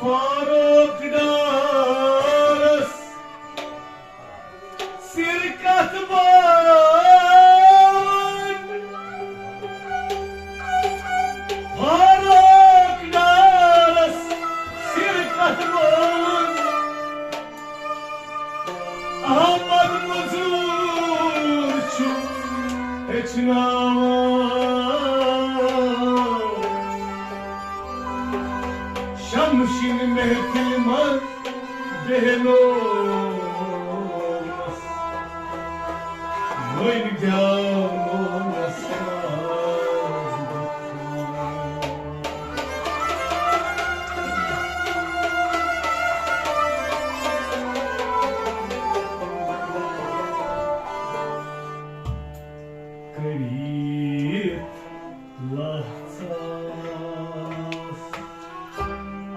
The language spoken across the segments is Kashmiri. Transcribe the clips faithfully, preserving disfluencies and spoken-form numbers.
فاروق ڈارس سر کتھ بان، فاروق ڈارس سر کتھ بان۔ احمد مزور چھُ ہیٚچھناوان۔ شمشِن محفل منٛز بیہنومس، وۄنۍ دیاونومس۔ کٔرِتھ لژھ آس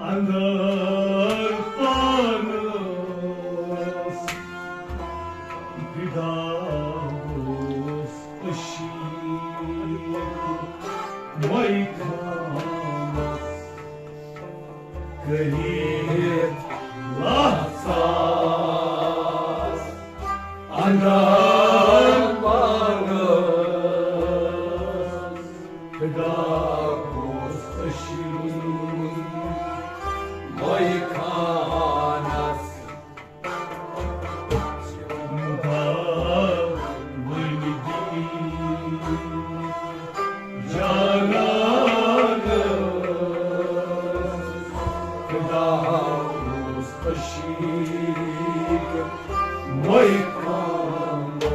اندر پانس، فدا اوس عشیق مے خانس۔ کٔرِتھ لژھ آس اندر پانس، فدا اوس عشیق مے خانس۔ مُدا وۄنۍ دِنۍ جانانس، خدا اوس عشیق مے خانس۔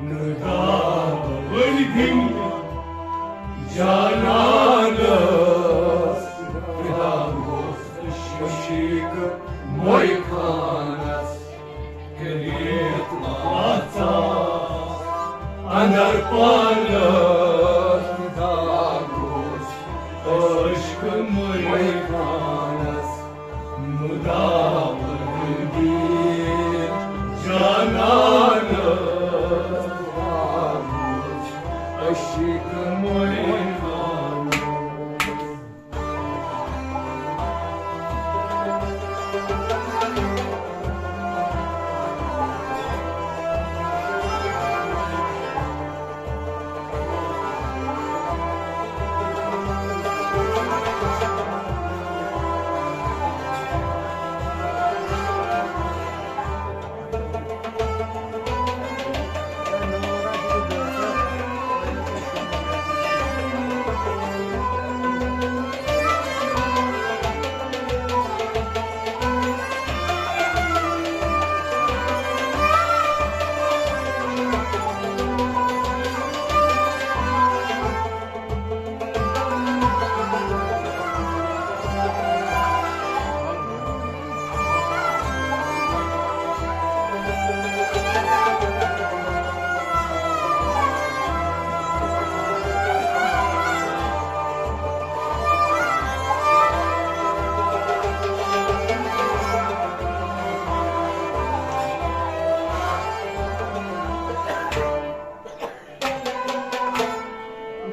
ندا ؤلۍ دِنۍ جانانس، فدا اوس عشیق مے خانس۔ کٔرِتھ لژھ آس اندر پانس، فدا اوس عشق مے خانس۔ مُدا ؤلۍ دِنۍ جانانس، فدا اوس عشیق مے خانس۔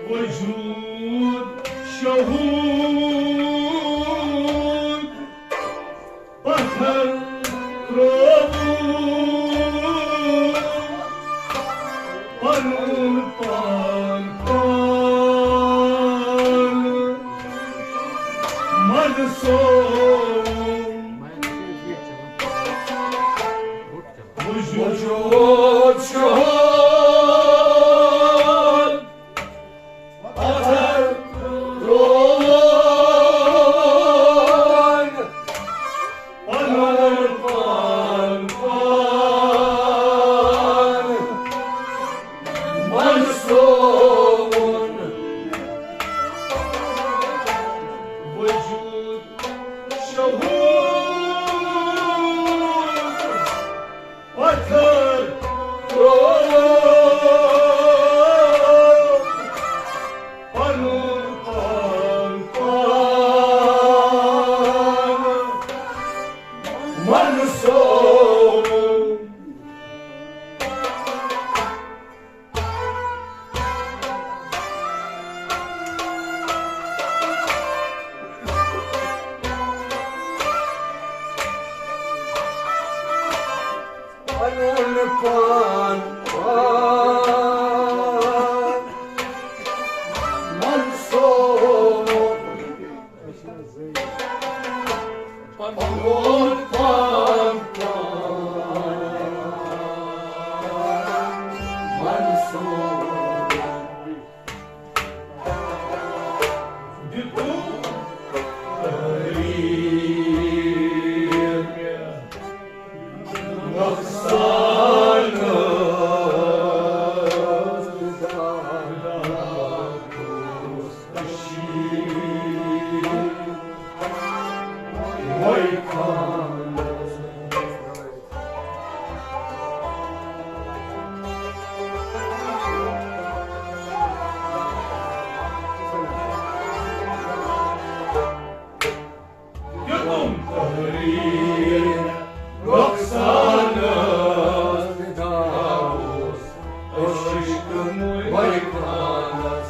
وجود شہود پتھر ترووُن، پنُن پان پان منسووُن۔ وجود شہود پتھر ترووُن، پنُن پان پان منسووُن۔ وجود دیُتُم تحریر نۄقصانس، فدا گوس عشقہٕ مٲہِر خانس۔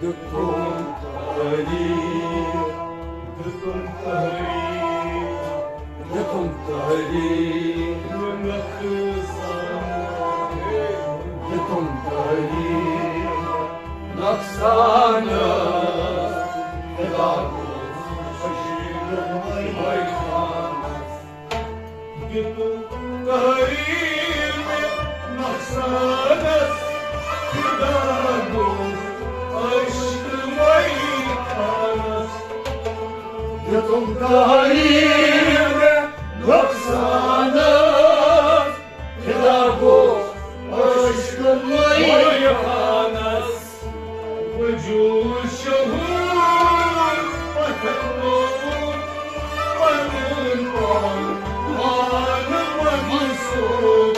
دیُتُم تحریر، دیُتُم تحریر، دیُتُم تحریر نۄقصانس، دیُتُم تحریر نۄقصانس، فدا گوس عشقہٕ مٲہِر خانس۔ دیُتُم تحریر نۄقصانس، فدا گوس عشقہٕ مٲہِر خانس۔ دیُتُم تحریر نۄقصانس، فدا گوس عشقہٕ مٲہِر خانس۔ وجود شہود پتھر لوگ، پنُن پان پانہٕ منسوب۔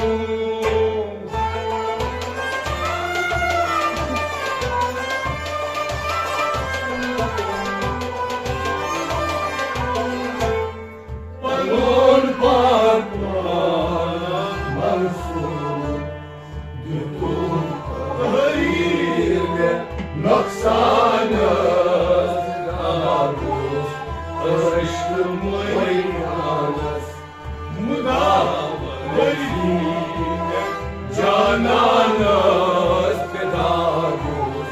پنُن پان پانہٕ منسوب۔ دیُتُم تحریر مےٚ نۄقصانس، فدا گوس عشقہٕ مٲہِر خانس۔ مُدام ؤری مےٚ جانانس، فدا گوس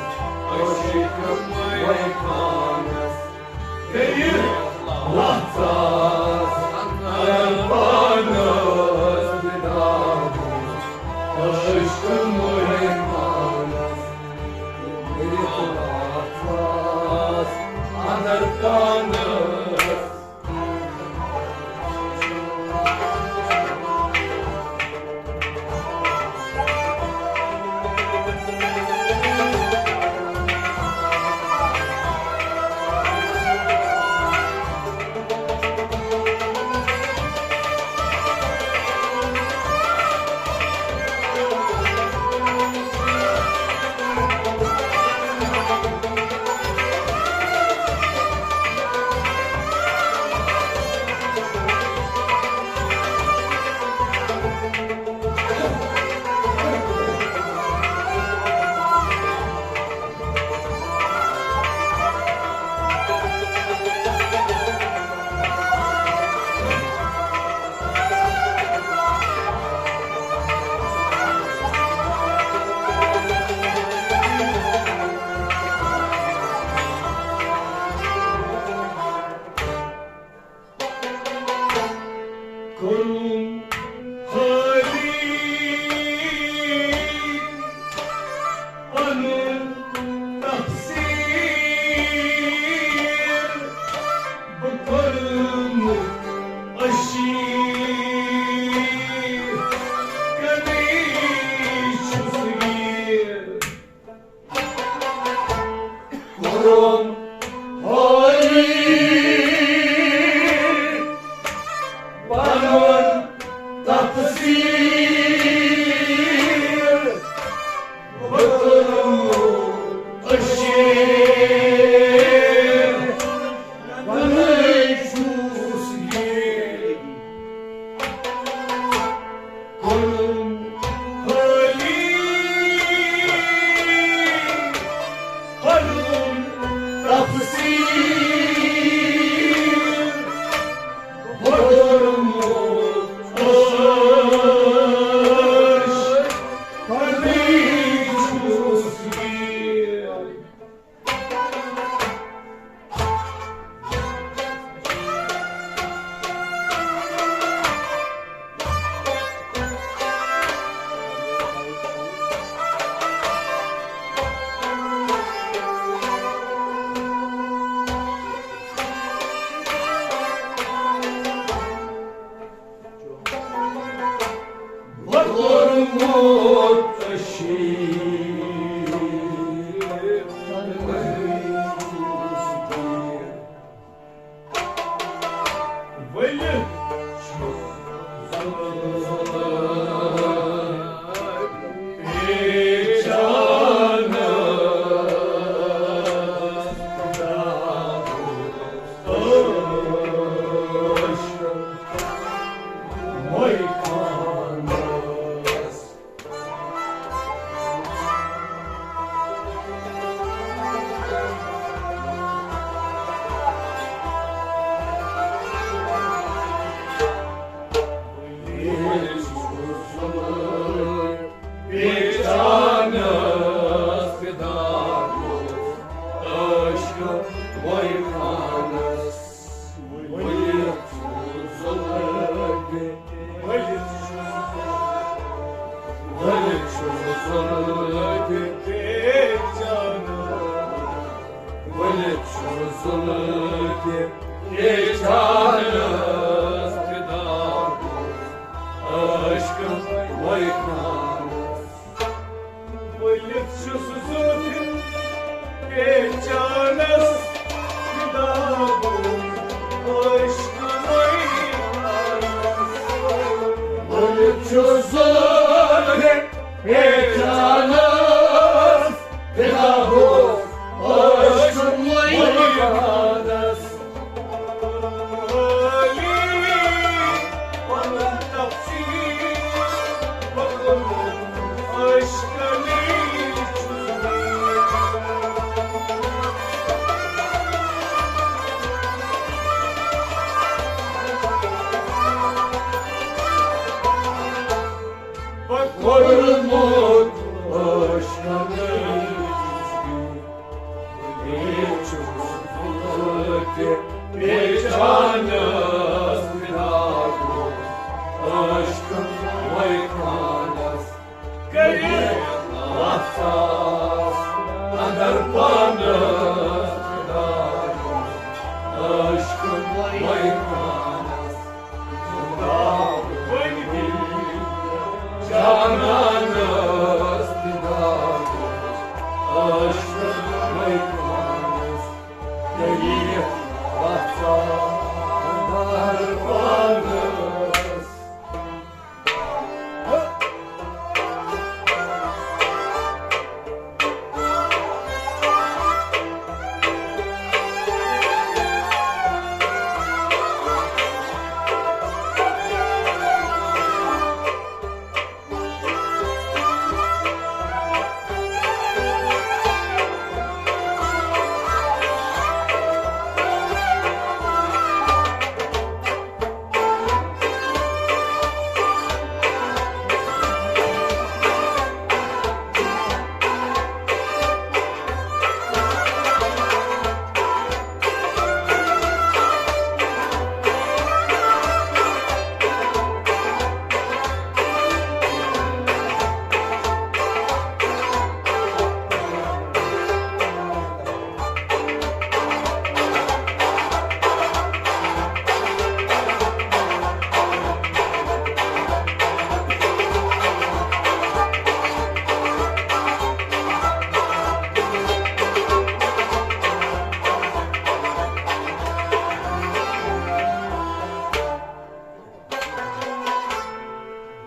عشقہٕ مٲہِر خانس۔ بیٚیہِ لَتھ ساس اَنَن پانَس، فدا گوس عشقہٕ مٲہِر خانَس۔ بیٚیہِ لَتھ ساس اَنَن پانَس۔ کوٚرُم حٲلی پنُن تفسیر، بہٕ کوٚرُم أشیٖر، کَمِچ چھُس غیٖر۔ کوٚرُم حٲلی پنُن تفسیر، بہٕ کوٚرُم أشیٖر، کَمِچ چھُس غیٖر۔ کوٚرُم حٲلی، کوٚرُم ؤلِتھ ؤلِتھ چھُس زُلفہِ پہچانس فدا گوٚو عٲشقہٕ مٲنِس۔ ؤلِتھ چھُس زُلفہِ پہچانس فدا گوٚو عٲشقہٕ مٲنِس۔ کوٚرمُت عٲشقَن بیٚیہِ چھُس بہٕ تہِ پہچانَس فدا گوٚو عٲشقَن ویخانَس۔ کٔرِتھ احساس اگر پانَس فدا گوٚو عٲشقَن ویخانَس۔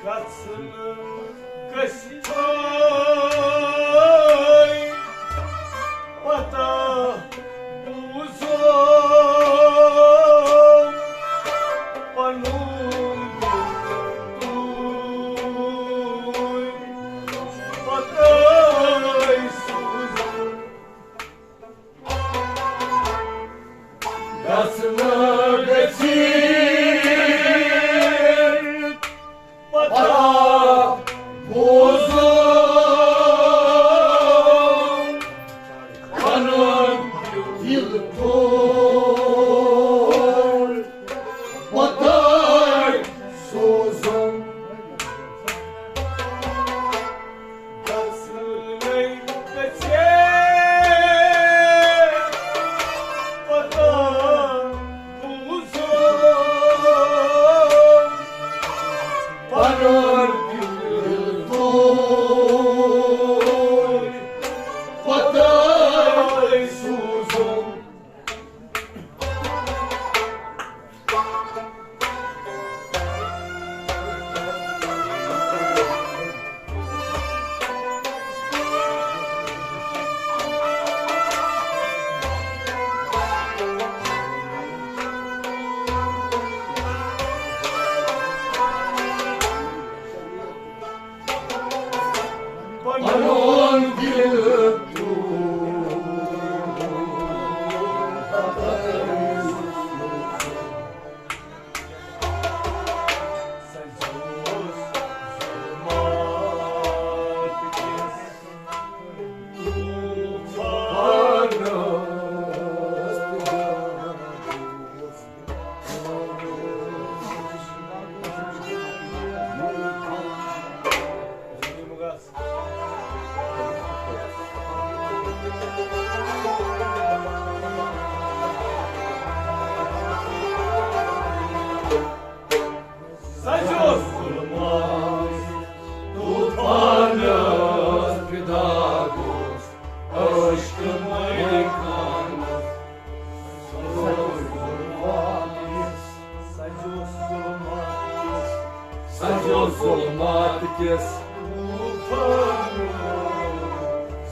گژھنہٕ گژھِ تھٲے پتہ بوٗزُم پنُن دِل توٗرۍ پتَے سوٗزُم۔ گژھنہٕ گژھِ پتہ بوٗزُم پنُن دِل توٗرۍ پتَے سوٗزُم۔ گژھنَے گژھِ پتہ بوٗزُم پنُن دِل توٗرۍ پتَے سجو ظلمات کِس طوفانس،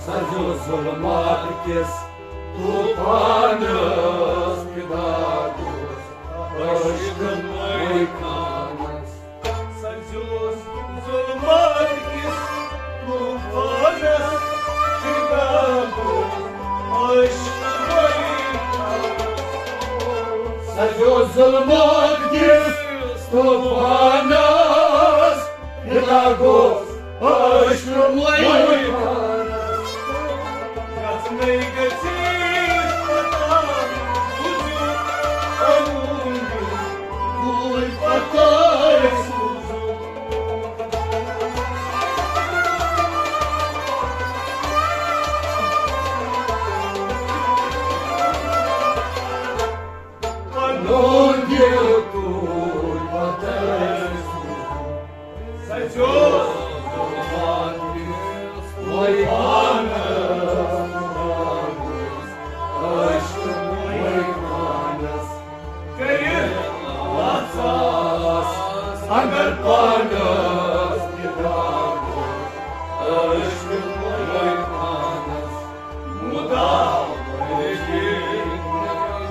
سجو ظلمات کِس طوفانس فدا گوس عشق مے خانس۔ سجو ظلمات کِس طوفانس فدا گوس عشق مے خانس۔ سجو ظلمات کِس طوفانس فدا گوس عشق مے خانس۔ یژھ مے گژھِ پتہ، بوٗزِو قانوٗن دیُن، بوٗلۍ پتہ سوٗزُن۔ قانوٗن دیُن، بوٗلۍ پتہ سوٗزُن۔ سجو ظلمات کِس طوفانس، عشق مے خانس۔ کٔرِتھ احساس اگر پانس فدا گوس عشق مے خانس۔ مُدا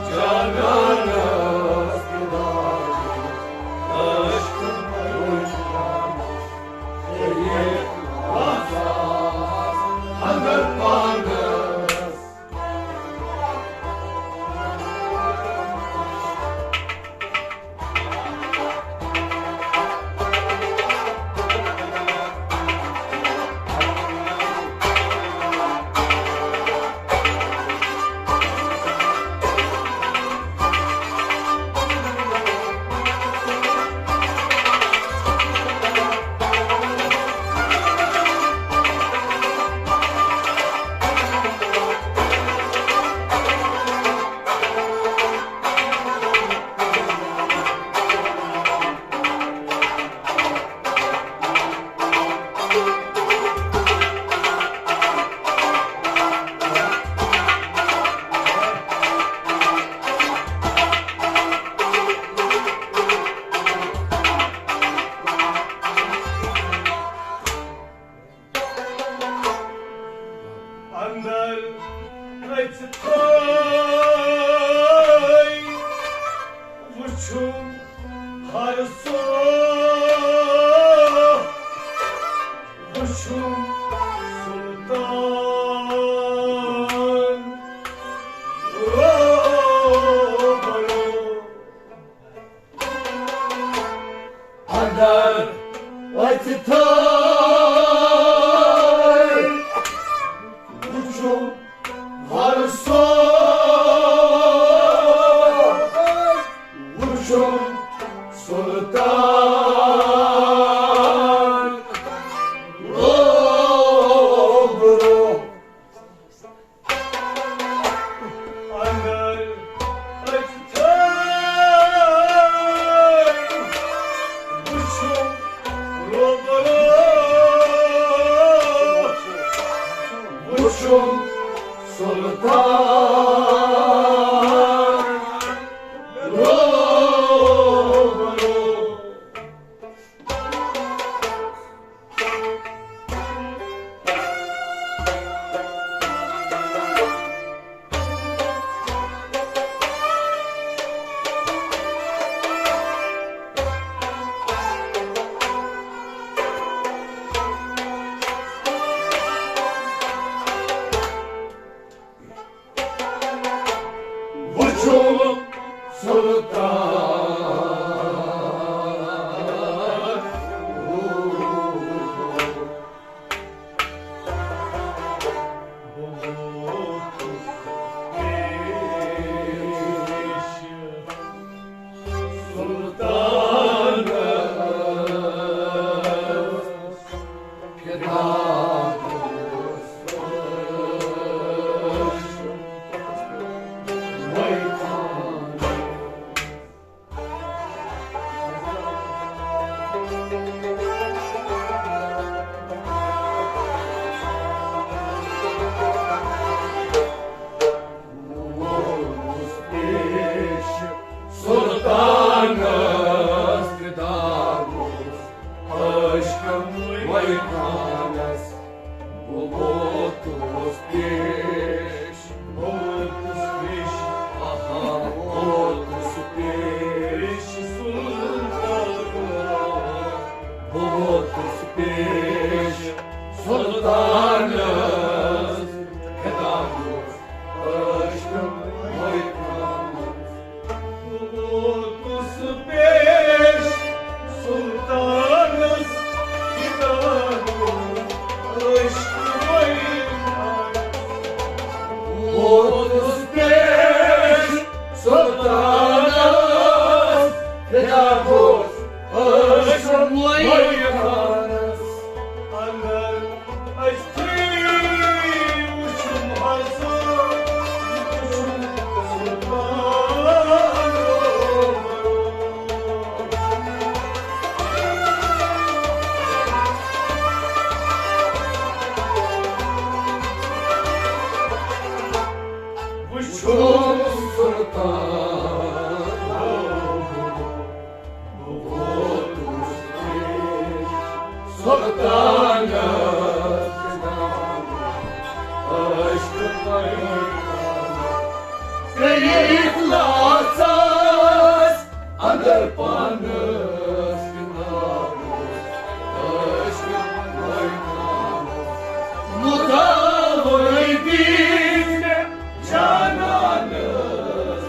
جانانس فدا گوس عشق مے خانس۔ کٔرِتھ احساس اگر پانس۔ اندر أژِتھٕے وُچھُم ہر سُہ، وُچھُم سلطان روبرو۔ اندر أژِتھٕے وُچھُم ہر سُہ، وُچھُم سلطان روبرو۔ اندر أژِتھٕے وُچھُم روبرو، وُچھُم سلطان روبرو۔ وُچھُم سلطان چھُم سُلطان، بہٕ ووتُس سُلطانس عشق پیغام۔ کٔرِتھ لاژس اندر پانس عشق پیغام۔ مُدعا وٲے دِتھ مےٚ جانانس۔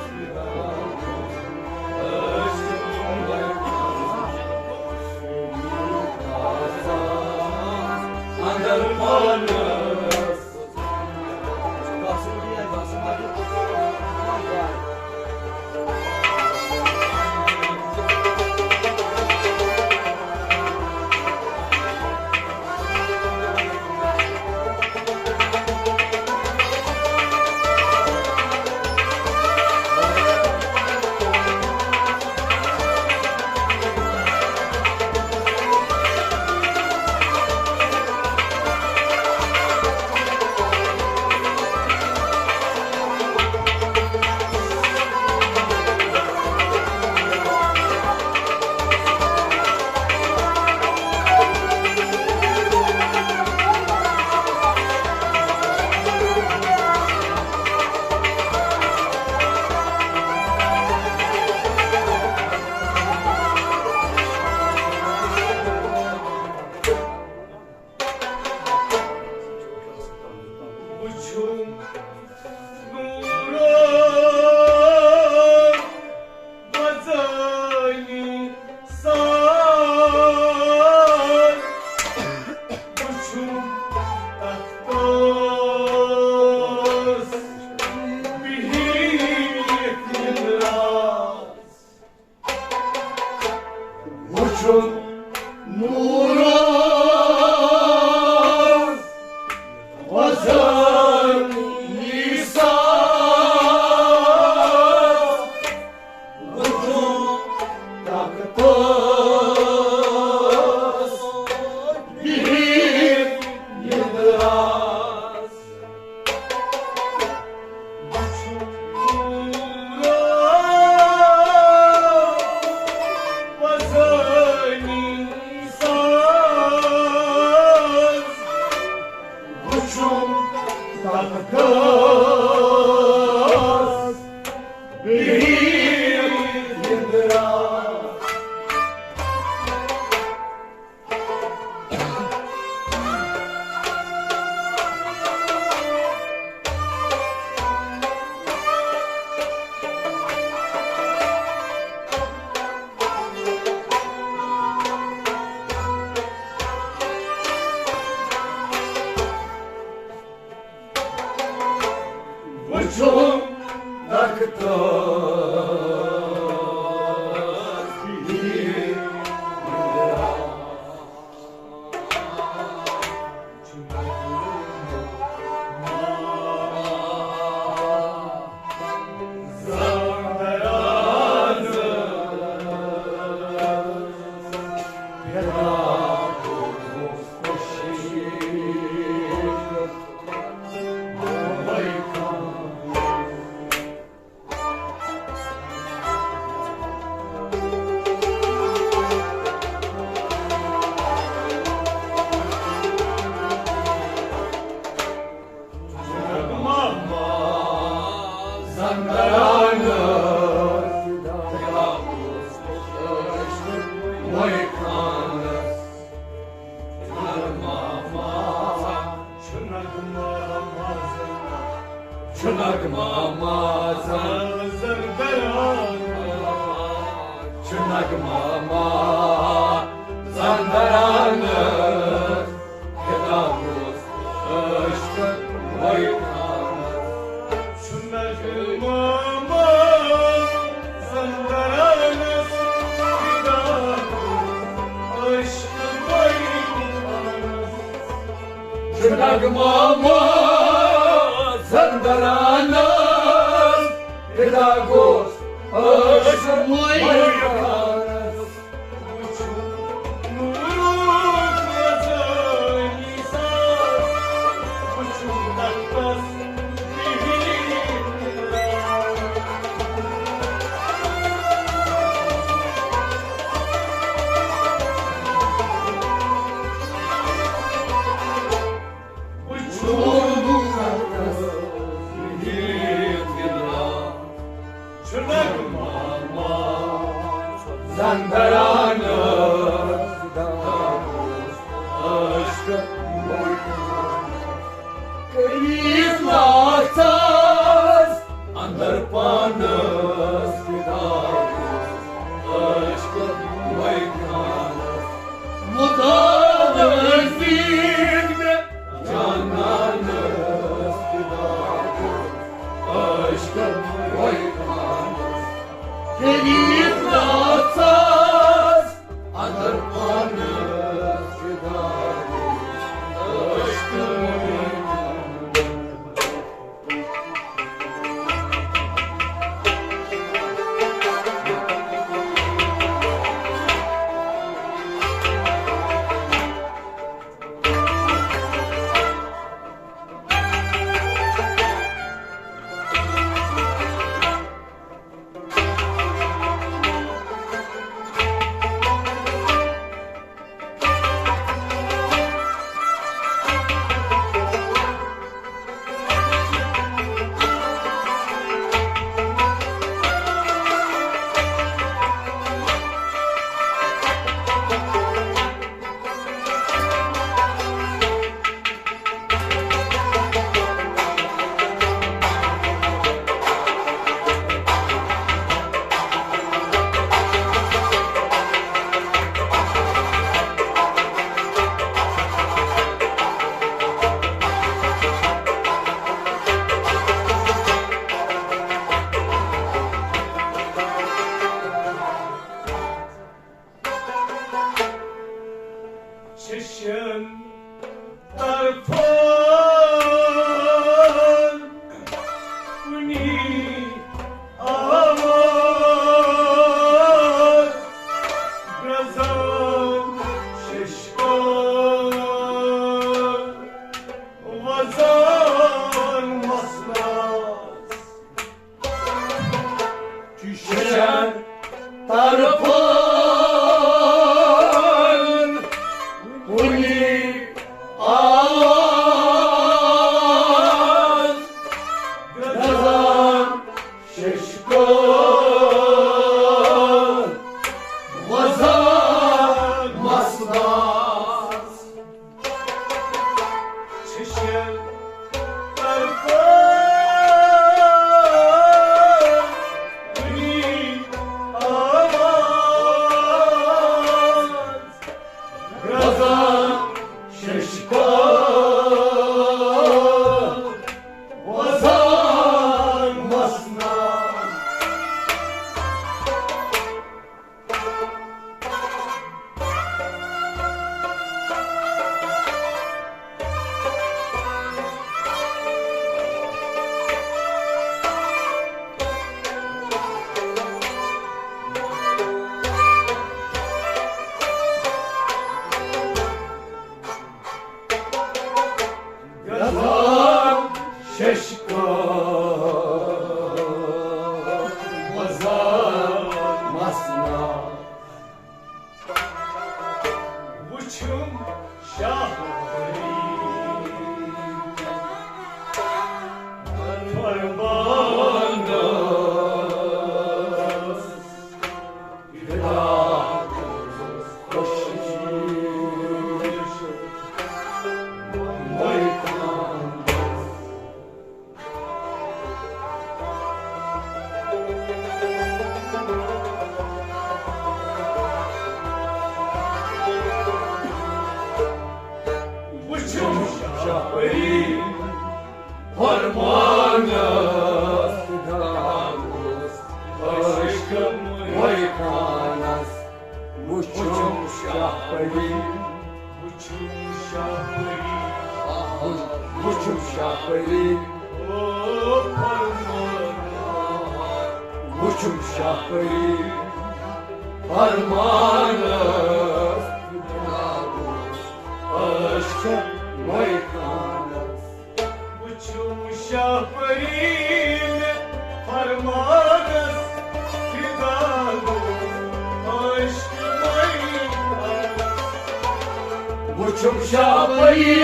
وُچھُم نوٗرو وزٲنی سان، وُچھُم تختس بِہِتھ نِندرا۔ وُچھُم نوٗرو وزٲنی سان، وُچھُم تختس بِہِتھ نِندرا۔ وُچھُم تختس بِہِتھ نِندرا۔ چھُ نغمہ مازن، چھُ نغمہ مازن، زن زن کران۔ چھُ نغمہ مازن کران۔ خطاب اوس عشق ویخانس۔ چھُ نغمہ مازن کرانس، خطاب اوس عشق ویخانس۔ چھُ نغمہ مازن کرانس، فدا گوس عشق مٲنِتھ۔ Keliz nasas adar panas fidari aşkım. Çeşen tarfın uni avat gazan şeşkan vazan masnas. Düşen tarafın uni avat gazan şeşkan vazan masnas. Çeşen tarfın uni avat gazan şeşkan vazan masnas. Gazan şeşkan vazan masnas. Vuçum şahri parmağına. Vuçum şahri parmağına. Aşkım vay kanas. Vuçum şahri. Vuçum şahri. Vuçum şahri. O parmağına. Vuçum şahri. Parmağına. Aşkım vay kanas. Vuçum şahri parmağına. Fidan aşkım vay kanas. Vuçum şahri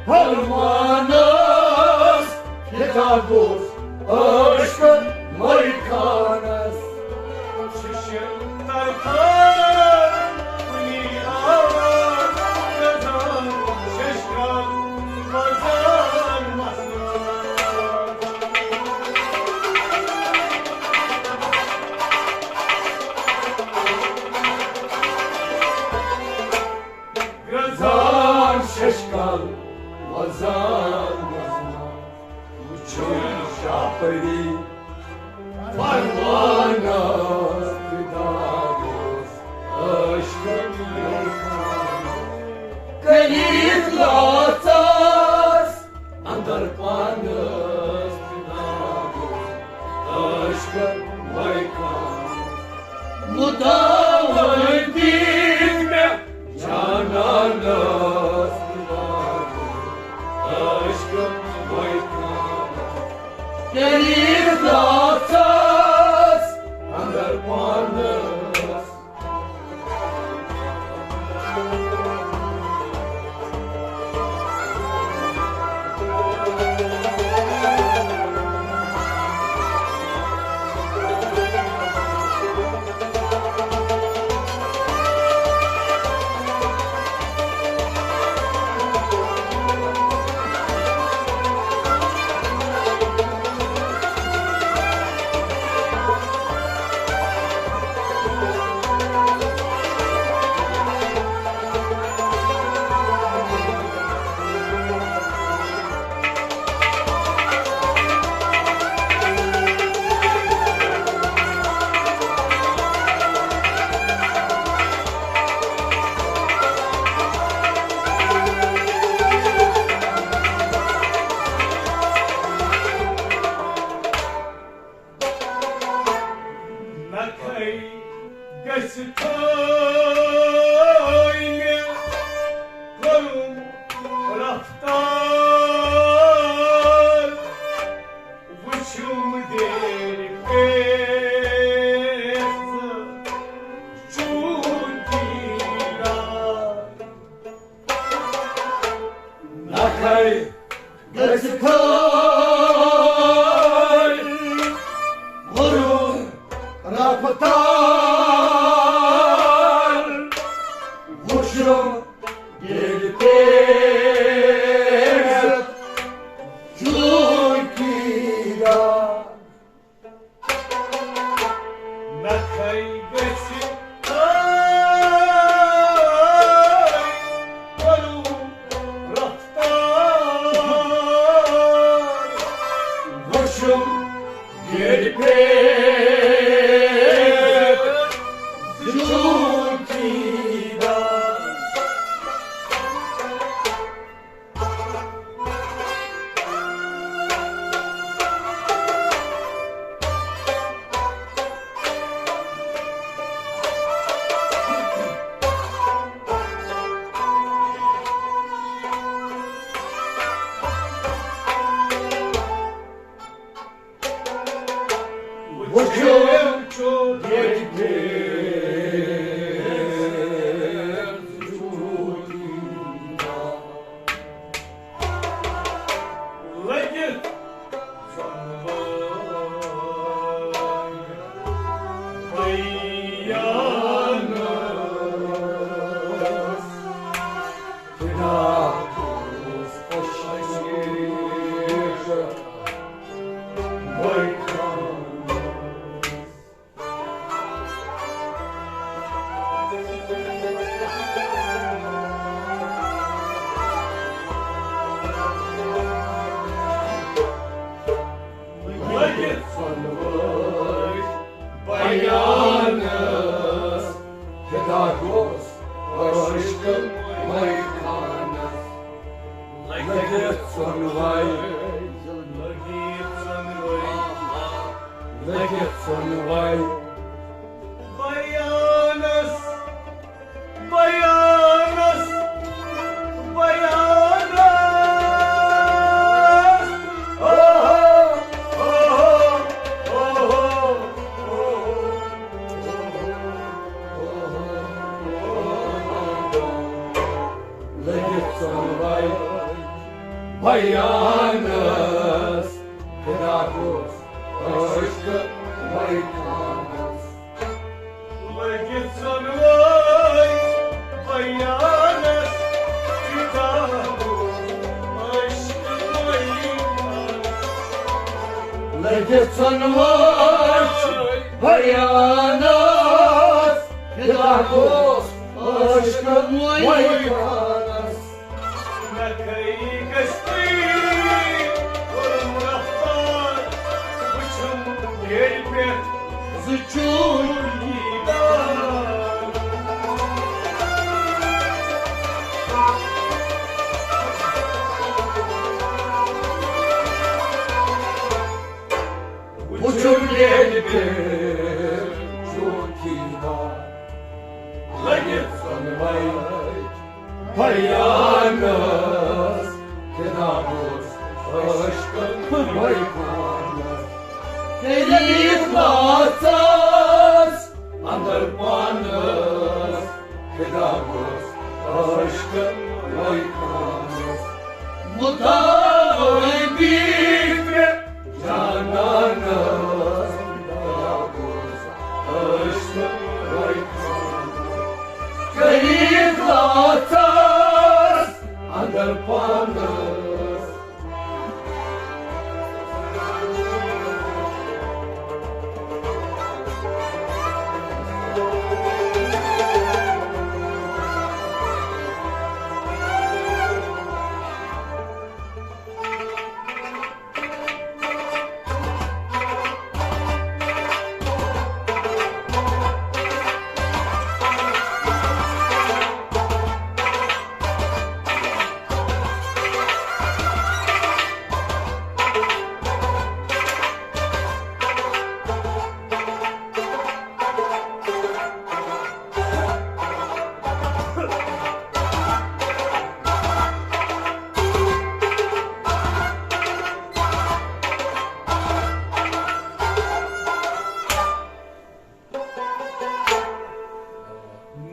parmağına. Fidan aşkım vay kanas. Çeşen tarfın uni avat gazan şeşkan vazan masnas. Gazan şeşkan vazan masnas. Vuçum şah پری پروانس فدا گوس عشقن میخانس۔ کٔرِتھ لاژس اندر پانس فدا گوس عشقن میخانس۔ مُدام وٲتۍ مےٚ جانانس عشق وٲتۍ۔ تیٚلہِ لاژس اندر پانس۔ نکھے گژھِ تھٲے مےٚ کٔرٕم رفتار، وُچھُم دیرِ پیٚٹھ چوٗکیٖدار۔ نکھے گژھِ تھٲے کٔرٕم رفتار، وُچھُم دیرِ پیٚٹھ چوٗکیٖدار۔ نکھے گژھِ تھٲے کٔرٕم رفتار، وُچھُم دیرِ پیٚٹھ چوٗکیٖدار۔ وُچھُم دیرِ پیٚٹھ لٔگِتھ زۄنوَے بیانَس۔ خدا اوس عشقِ میخانس۔ لٔگِتھ زۄنوَے بیانَس، خدا اوس عشقِ میخانس۔ لٔگِتھ زۄنوَے، لٔگِتھ زۄنوَے، لٔگِتھ زۄنوَے بیانَس، بیانَس، بیانَس۔ اوہو، اوہو، اوہو، اوہو۔ لٔگِتھ زۄنوَے بیانَس، خدا اوس عشقِ میخانس۔ لٔگِتھ زۄنوَے بیانَس، خدا اوس عشقِ میخانس۔ لٔگِتھ زۄنوَے بیانَس، خدا اوس عشقِ میخانس۔ نکھے گژھِ تھٲے کٔرٕم رفتار، ژٕ چونکی دار۔ وُچھُم ییٚلہِ پٮ۪ٹھ چونکی دار لٔگِتھ ژۄنوَے بیانس، فدا گوس عٲشقن وے پانس۔ کٔرِتھ لاژس اندر پانس، فدا گوس عٲشقن وے پانس۔ مُدعا بیٖٹھ مےٚ جانانس، فدا گوس عٲشقن وے پانس۔ کٔرِتھ لاژس اندر پانس۔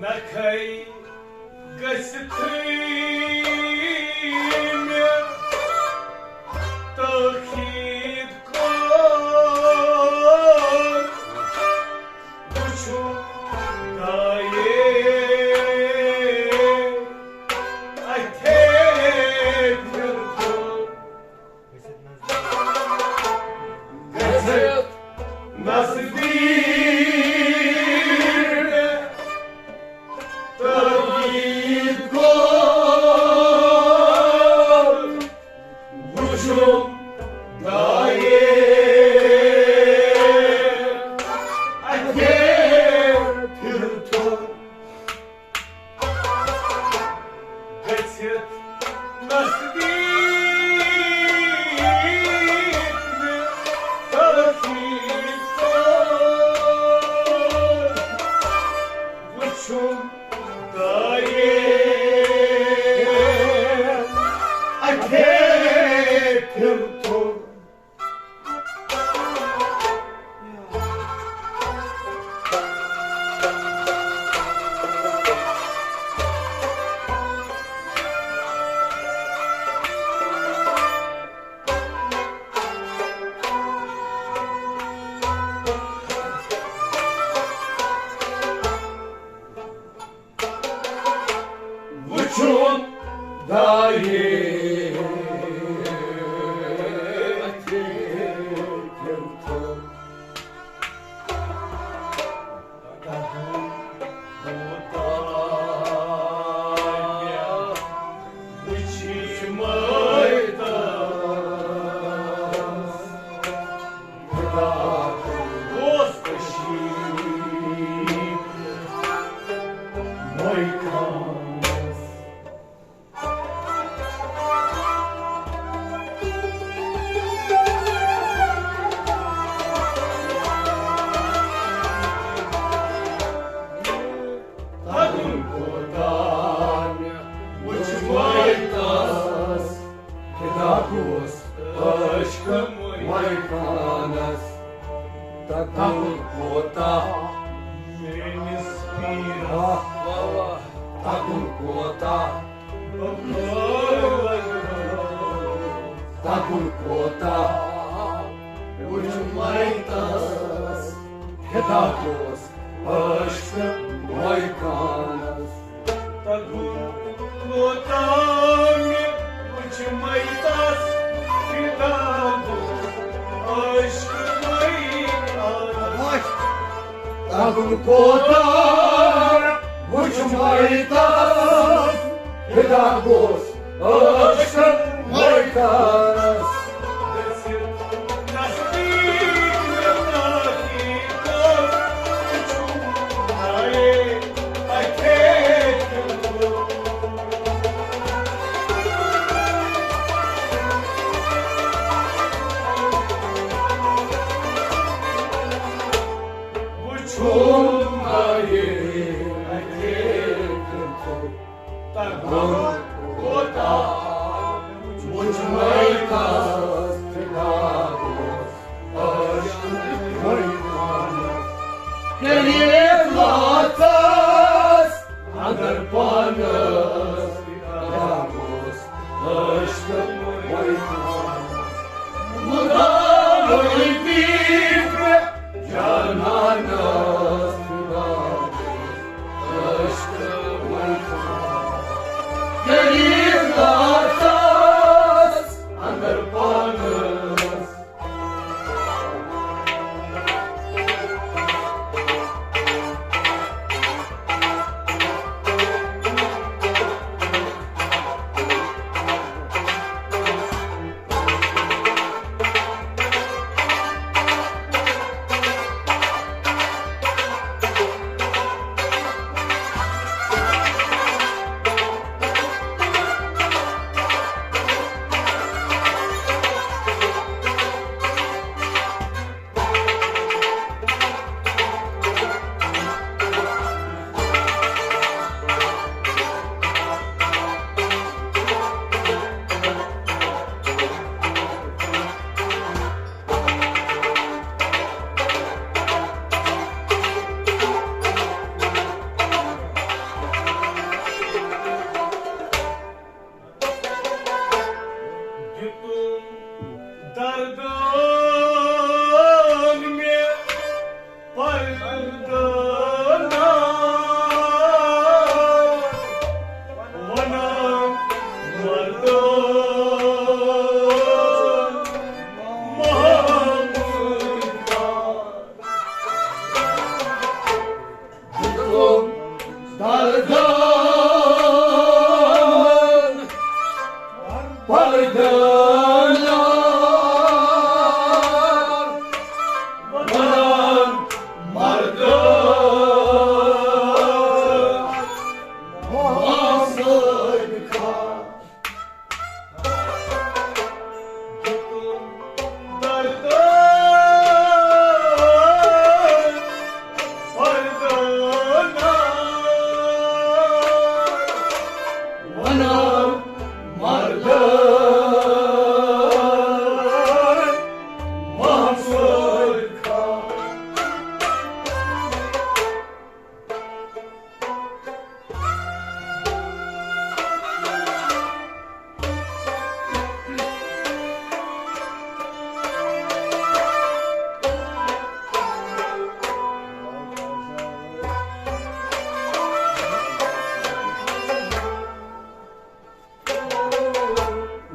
نکھے گژھتھٕے مےٚ تٲخیٖر کوٚر، وُچھُم دایے اَتھے پھِرتھُن۔ گژھتھ نزدیٖک تٲکیٖد کوٚر، وُچھُم دایے اَتھے پھِرتھُن۔ گٔژھِتھ نزدیٖک مےٚ تٲخیٖر کوٚر، وُچھُم دایے اَتھے پھِرتھُن۔ وُچھُم دایے اَتھے پھِرتھُن۔ تَہُنٛد کوتاہ وُچھِ مٲے تَس۔ خدا دوست شیٖر مٲے خانس۔ تَگُن کوتاہ وُچھ مٲے تَس۔ فدا گوس عٲشقہٕ مٲے خانس۔ تَگُن کوتاہ میٲنِس پیٖرس۔ واہ، واہ۔ تَگُن کوتاہ، تَگُن کوتاہ وُچھ مٲے تَس۔ فدا گوس عٲشقہٕ مٲے خانس۔ تَگُن کوتاہ مےٚ وُچھ مٲے تَس، فدا گوس عٲشقہٕ مٲے خانس۔ تَگُن کوتاہ وُچھ مٲے تَس، فدا گوس عٲشقہٕ مٲے خانس۔ گٔژھِتھ نزدیٖک مےٚ تٲخیٖر کوٚر، چھُم نہٕ یہِ اَتھِ تَگُن کوتاہ، وُچھ مےٚ کَس فِدا گوس عٲشقہٕ وٲے پانَس۔ تیٚلہِ لاژَس اَندَر پانَس، فِدا گوس عٲشقہٕ وٲے پانَس۔ مُدام ٲسۍ فِکرِ جانانَس، فِدا گوس عٲشقہٕ وٲے پانَس۔ ییٚلہِ لاژَس اَندَر پانَس۔ دیُتُم دردن مےٚ پردٕ نار، ونان مردن محمد۔ دردن پردن ونان مردن محمد خان۔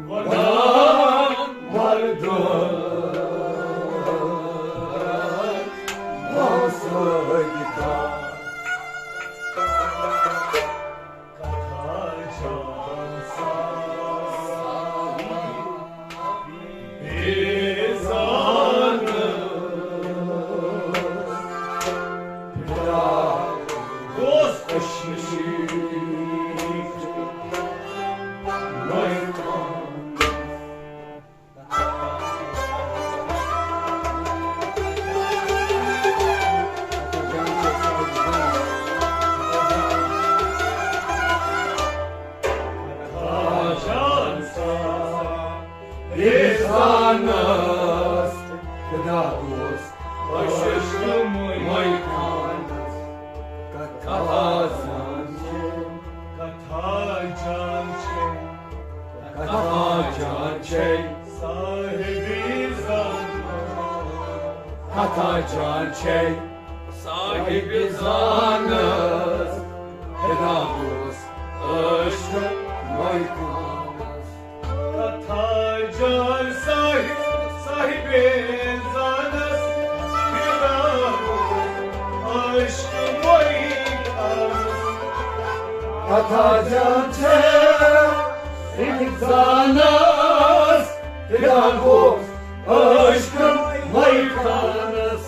ونان مردن محمد خان۔ احسانس فدا گوس عشق مے خانس۔ کتھا جان چھے، کتھا جان چھے، کتھا جان چھے صاحب زانس۔ کتھا جان چھے صاحب زانس، فدا گوس عشق مے خانس۔ کتھا جان صاحب، صاحب زانس، فدا گوس عشق مے خانس۔ کتھا جان چھے صاحب زانس، فدا گوس عشق مے خانس۔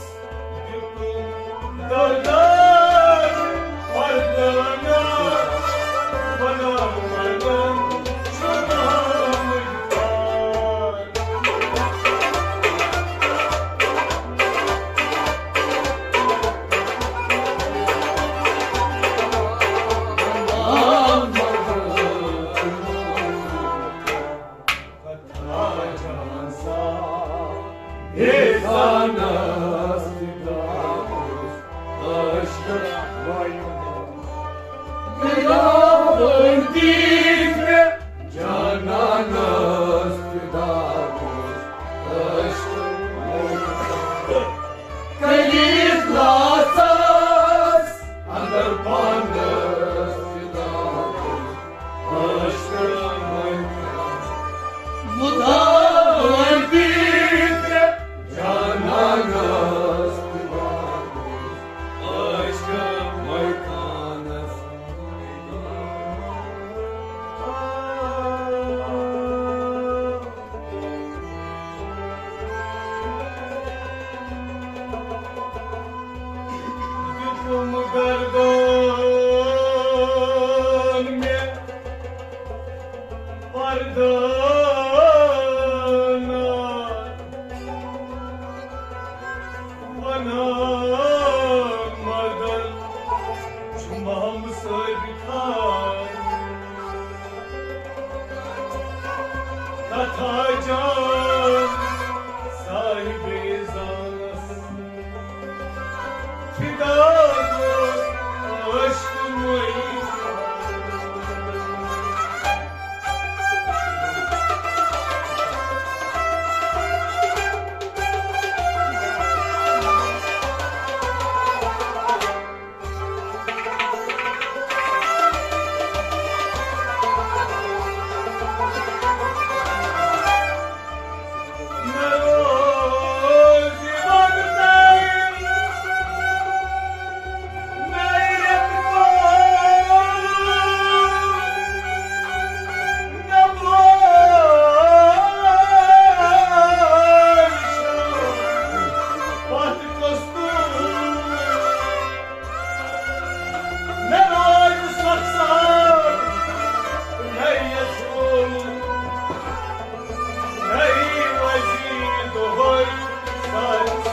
کٔرِتھ لاسَس اندر پانَس فدا گوٚو عٲشقہٕ مٲدان۔ مُدعا ٲدی تہِ جانانَس فدا گوٚو عٲشقہٕ مٲدانَس۔ دیُتم گردان مےٚ پردانا، ونان مردن چھُ محمد صٲبِ خان۔ کتھا جان صاحبِ زانس فدا گوٚو عٲشقہٕ مٲدان۔ مےٚ روزِ سۄ سان، نَیہِ یَژھُن، نَیہِ وَزِ دۄہَے سَر۔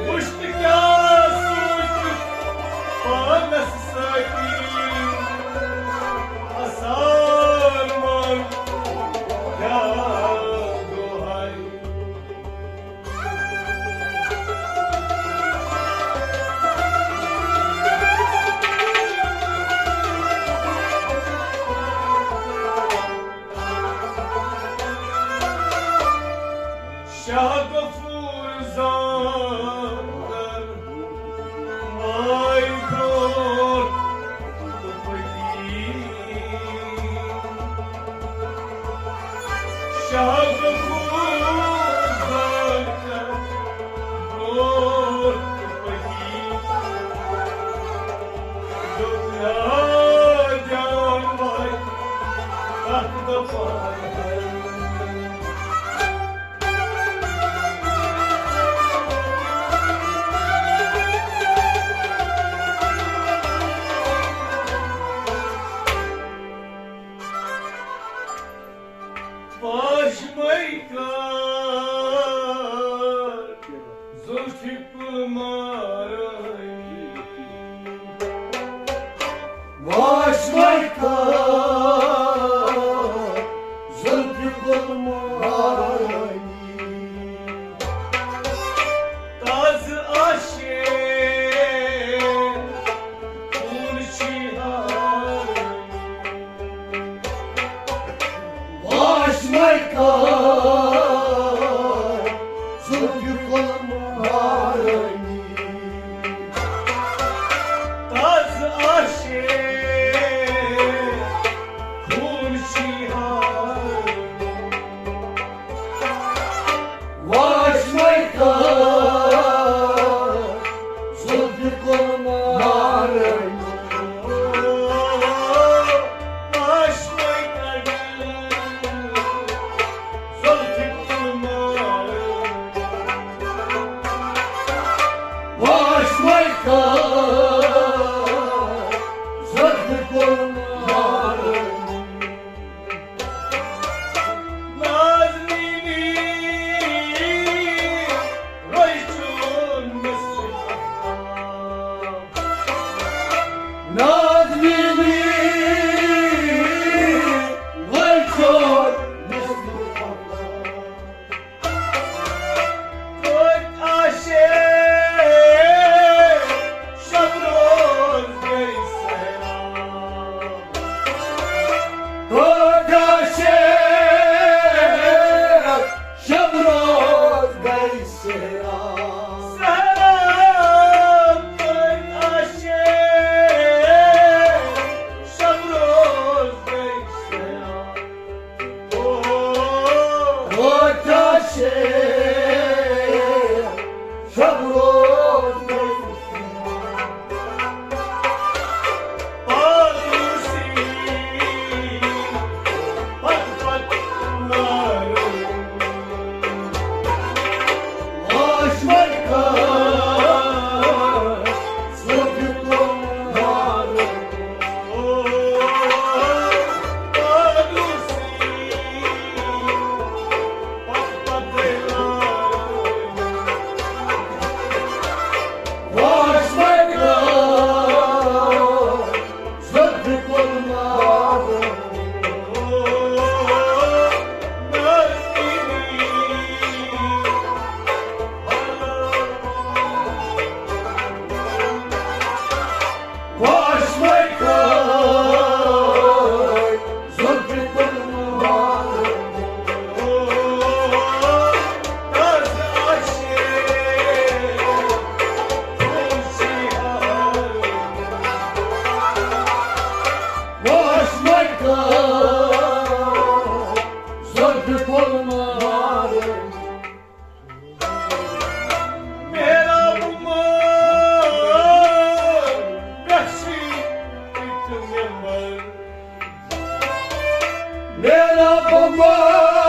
وُچھ تہٕ کیٛاہ سوٗنٛچِتھ پانس سۭتی، حسان من کیٛاہ دۄہے۔ شاہ غفور زانتر ماے برونٛٹھ تہٕ پٔتی۔ شاہ غفور زانتر برونٛٹھ تہٕ پٔتی۔ دُنیا جان واتہِ تَتھ دَپان۔ واش مَے کر زُلفہِ کُل مارٲنی۔ واش مَے کر زُلفہِ کُل مارٲنی۔ تازٕ آشے خوٗن چھُے ہارٲنی۔ واش مَے کر زُلفہِ کُل مارٲنی۔ تازٕ آشے خوٗن چھُے ہارٲنی۔ واش مَے کر زُلفہِ کُل مارٲنی۔ واش مَے کر میرا بمبار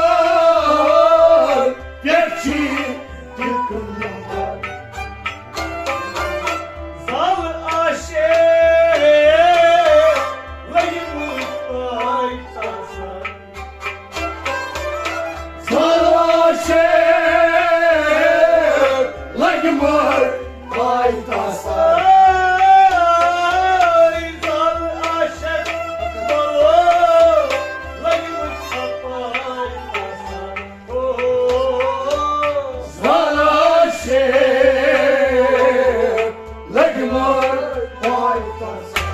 پیچھی دل کن نمبر۔ زال عاشق لگمٕژ پاے تسر۔ زال عاشق لگمٕژ پاے تسر۔ زال عاشق لگمٕژ پاے تسر۔ زال عاشق لگمٕژ پاے تسر۔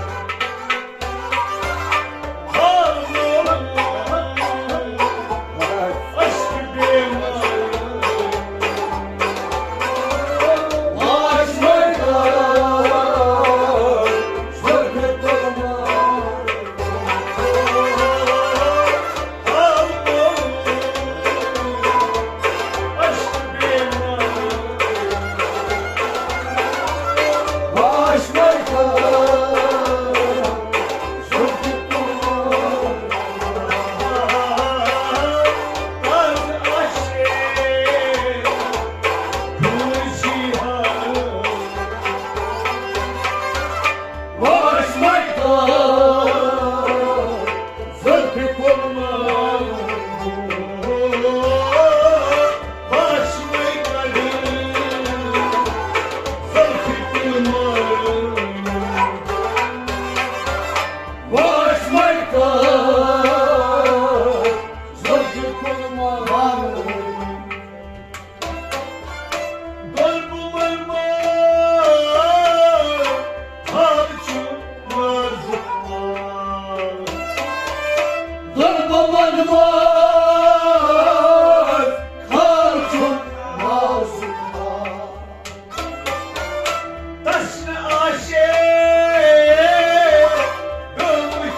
تسنہٕ عاشق گٔمٕتۍ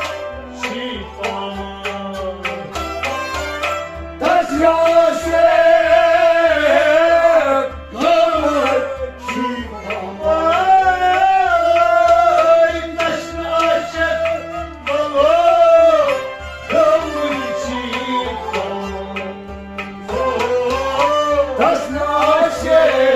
چھی پاوان۔ تسنہٕ عاشق گٔمٕتۍ چھی پاوان۔ تسنہٕ عاشق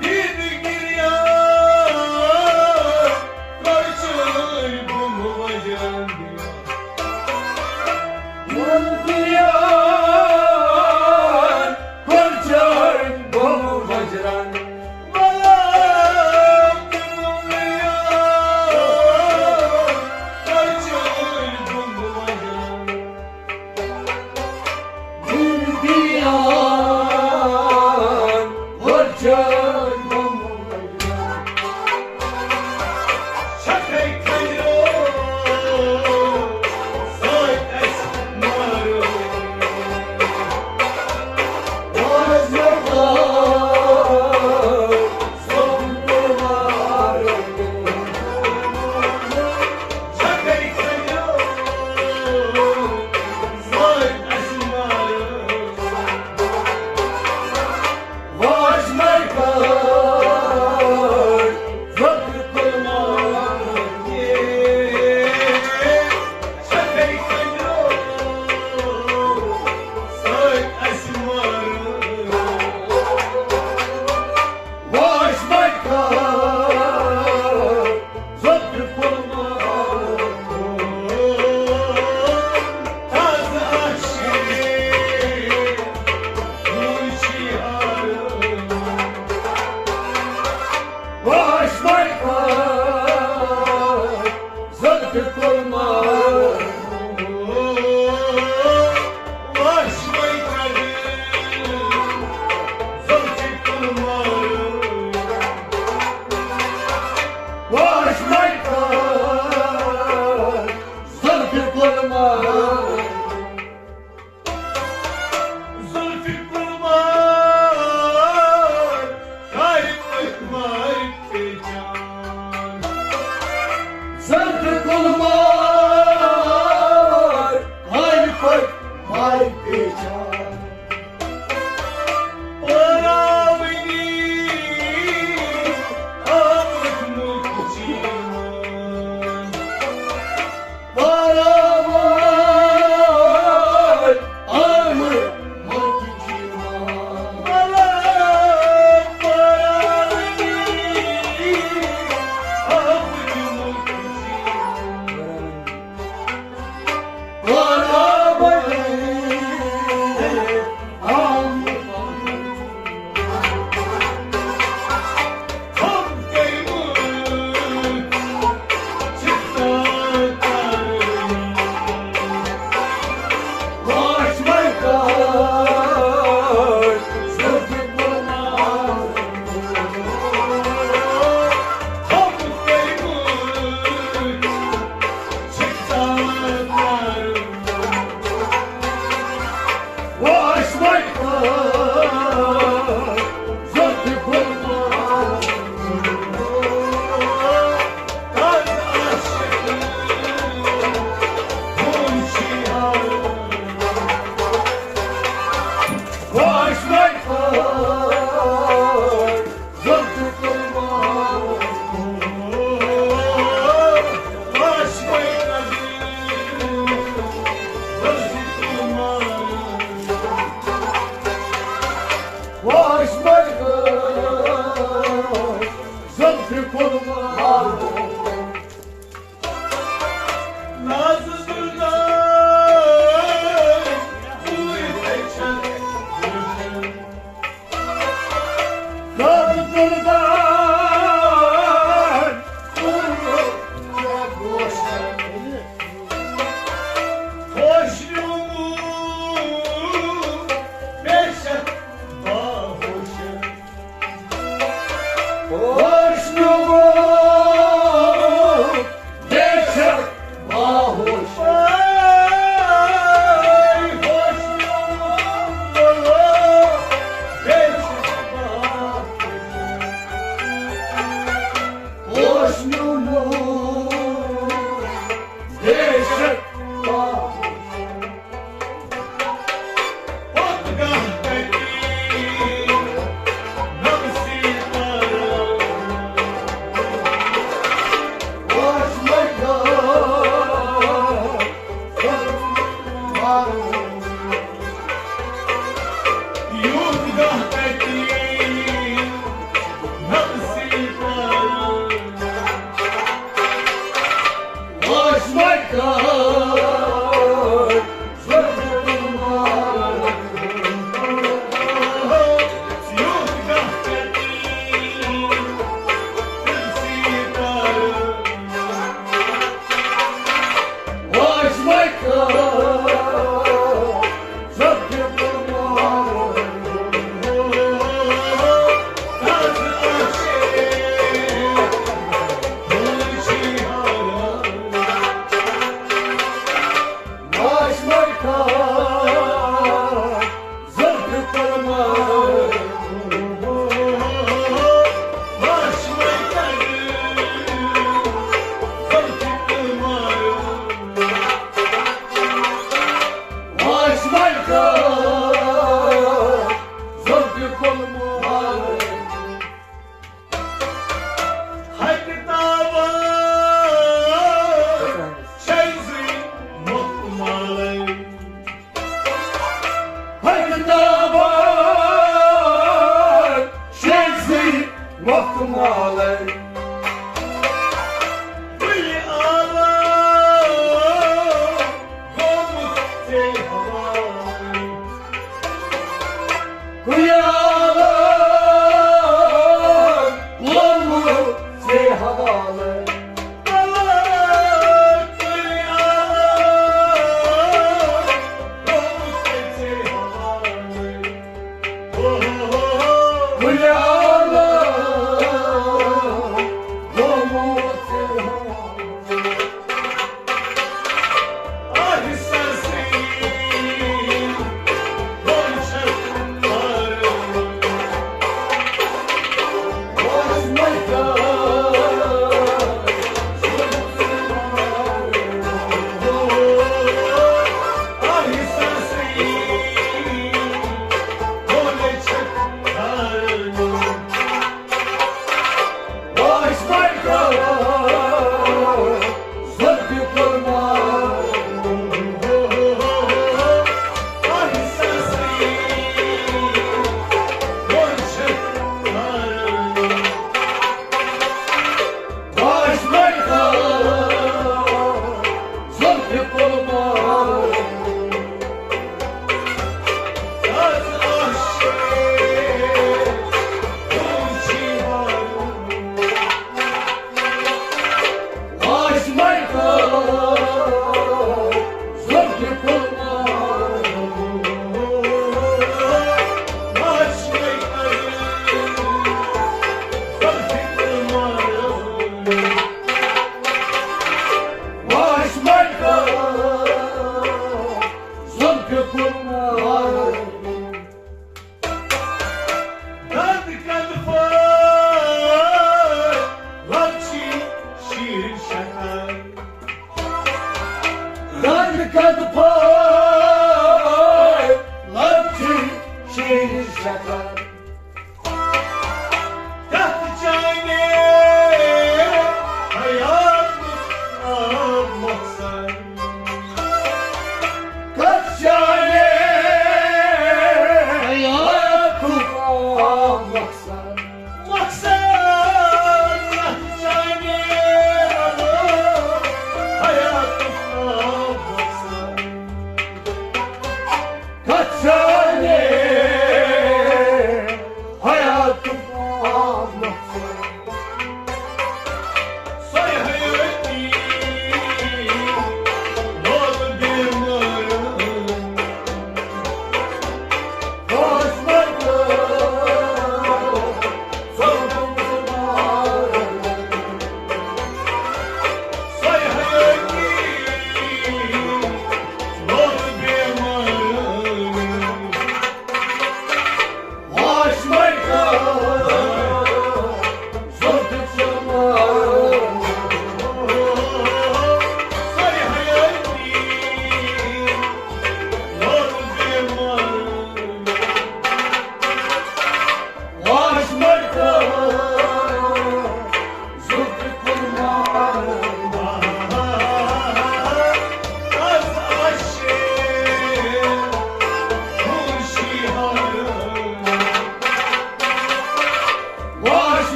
دید گریان، کر چٲنۍ بُمہٕ وجران۔ دید گریان، کر چٲنۍ بُمہٕ وجران۔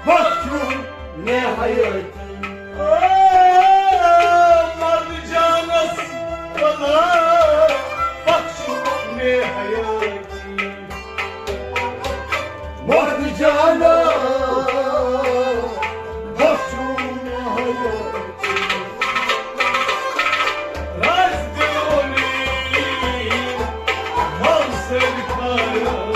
بخشو مےٚ حیٲتی۔ مرد جانس ولا بخشو مےٚ حیٲتی۔ مرد جانس بخشو مےٚ حیٲتی۔ راز دِلونی ہمسر کھارو۔